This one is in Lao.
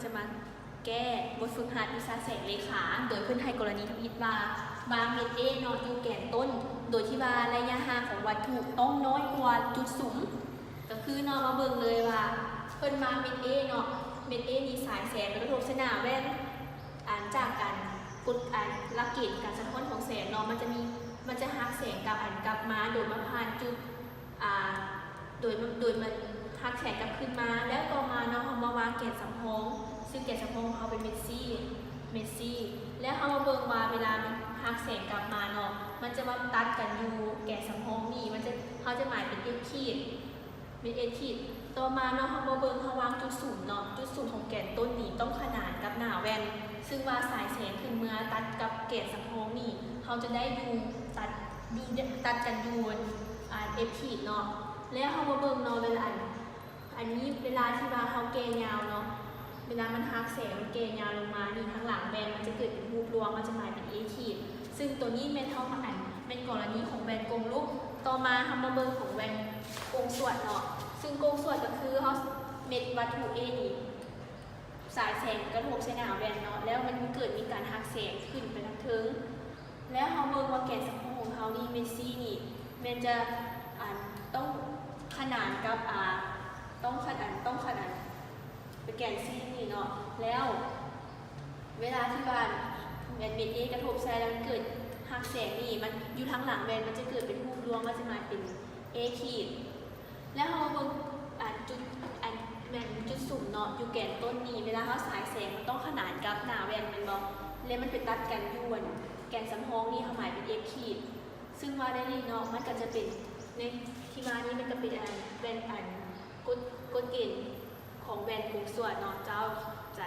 ຈະມາແກ້ບົດຝຶກຫັດວິຊາແສງເລຂາ ໂດຍເພິ່ນໃຫ້ກໍລະນີທຳອິດວ່າ ວາງເມັດ A ເນາະ ຢູ່ແກນຕົ້ນ ໂດຍທີ່ວ່າໄລຍະຫ່າງຂອງວັດຖຸຕ້ອງນ້ອຍກວ່າຈຸດສຸມ. ກໍຄືເນາະ ມາເບິ່ງເລີຍວ່າ ເພິ່ນວາງເມັດ A ເນາະ ເມັດ A ນີ້ສາຍແສງໄປກະທົບໃສ່ໜ້າແວ່ນ ອັນ ຈາກການກົດ ອັນ ຫຼັກເກນການສະທ້ອນຂອງແສງເນາະ ມັນຈະມີ ມັນຈະຮັກແສງກັບ ອັນ ກັບມາ ໂດຍມາຜ່ານຈຸດ ອ່າ ໂດຍ ໂດຍມັນຮັກແສງກັບຄືນມາ. ແລ້ວຕໍ່ມາເນາະ ເຮົາມາວາງແກນສຳຮອງ ຊຶ່ງແກນສຳຮອງຂອງເຮົາເປັນເມັດ C ເມັດ C. ແລ້ວເຮົາມາເບິ່ງວ່າເວລາມັນຮັກແສງກັບມາເນາະ ມັນຈະມາຕັດກັນຢູ່ແກນສຳຮອງນີ້ ມັນຈະ ເຮົາຈະໝາຍເປັນ X ຂີດ ເປັນ X ຂີດ. ຕໍ່ມາເນາະ ເຮົາມາເບິ່ງ ເຮົາວາງຈຸດສຸມເນາະ ຈຸດສຸມຂອງແກນຕົ້ນນີ້ຕ້ອງຂະໜານກັບໜ້າແວ່ນ ຊຶ່ງວ່າສາຍແສງຂຶ້ນເມືອຕັດກັບແກນສຳຮອງນີ້ ເຮົາຈະໄດ້ຢູ່ ຕັດ ຢູ່ ຕັດກັນຢູ່ ອ່າ X ຂີດເນາະ. ແລ້ວເຮົາມາເບິ່ງເນາະ ເວລາ ອັນ ອັນນີ້ເວລາທີ່ວ່າເຮົາແກ່ຍາວເນາະ ເວລາມັນຮັກແສງ ມັນແກ່ຍາວລົງມານີ້ ທາງຫຼັງແວ່ນມັນຈະເກີດເປັນຮູບລວງ ມັນຈະໝາຍເປັນ A ຂີດ ຊຶ່ງໂຕນີ້ແມ່ນເຮົາ ອັນ ແມ່ນກໍລະນີຂອງແວ່ນກົງລຸກ. ຕໍ່ມາເຮົາມາເບິ່ງຂອງແວ່ນກົງສວດເນາະ ຊຶ່ງກົງສວດກໍຄືເຮົາ ເມັດວັດຖຸ A ນີ້ ສາຍແສງກະທົບໃສ່ໜ້າແວ່ນເນາະ ແລ້ວມັນເກີດມີການຮັກແສງຂຶ້ນໄປທາງເທິງ. ແລ້ວເຮົາເບິ່ງວ່າແກນສຳຮອງຂອງເຮົານີ້ ເມັດ C ນີ້ ແມ່ນຈະ ອັນ ຕ້ອງຂະໜານກັບ ອາ ຕ້ອງຂະໜານ ຕ້ອງຂະໜານ ແກນ C ນີ້ເນາະ. ແລ້ວເວລາທີ່ວ່າແວ່ນເມັດ A ກະທົບໃສ່ ແລ້ວມັນເກີດຮັກແສງນີ້ ມັນຢູ່ທາງຫຼັງແວ່ນມັນຈະເກີດເປັນຮູບລວງ ມັນຈະມາເປັນ A ຂີດ. ແລ້ວເຮົາມາເບິ່ງ ອັນ ຈຸດ ອັນ ແມ່ນຈຸດສຸມເນາະ ຢູ່ແກນຕົ້ນນີ້ ເວລາເຮົາສາຍແສງມັນຕ້ອງຂະໜານກັບໜ້າແວ່ນແມ່ນບໍ່ ແລ້ວມັນໄປຕັດກັນຢູ່ ອັນ ແກນສຳຮອງນີ້ ເຮົາໝາຍເປັນ X ຂີດ ຊຶ່ງວ່າໃນນີ້ເນາະ ມັນກໍຈະເປັນ ໃນທີ່ວ່ານີ້ມັນກໍເປັນ ອັນ ແວ່ນ ອັນ ກົດ ກົດເກນຂອງແວ່ນກົງສວດເນາະ ເຈົ້າເຂົ້າໃຈ.